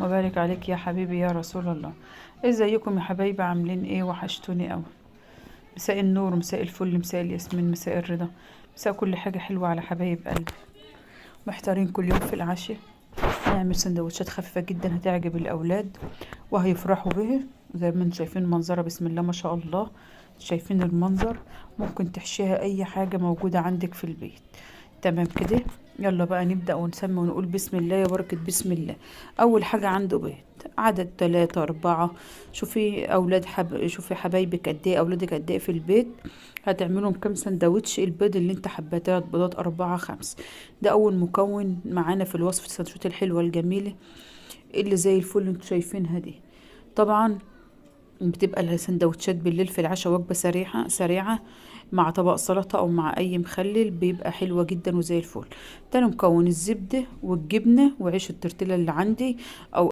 وبارك عليك يا حبيبي يا رسول الله. ازيكم يا حبايبي؟ عاملين ايه؟ وحشتوني قوي. مساء النور، مساء الفل، مساء الياسمين، مساء الرضا، مساء كل حاجة حلوة على حبايب قلبي. محتارين كل يوم في العشاء نعمل سندوتشات خفيفة جدا هتعجب الأولاد وهيفرحوا به. زي ما انتم شايفين منظرها بسم الله ما شاء الله، شايفين المنظر؟ ممكن تحشيها أي حاجة موجودة عندك في البيت. تمام كده، يلا بقى نبدأ ونسمي ونقول بسم الله يا بركة بسم الله. أول حاجة عنده بيض، عدد 3 4. شوفي أولاد شوفي حبايبك قد إيه، أولادك قد إيه في البيت، هتعملهم كام سندوتش. البيض اللي انت حباه 3 بيضات 4 5. ده أول مكون معانا في الوصفة، السندوتشات الحلوة الجميلة اللي زي الفل اللي انتوا شايفينها دي. طبعا بتبقى السندوتشات بالليل في العشاء وجبة سريعة سريعة مع طبق سلطة أو مع أي مخلل، بيبقى حلوة جدا وزي الفل. تاني مكون الزبدة والجبنة وعيش التورتيلا اللي عندي أو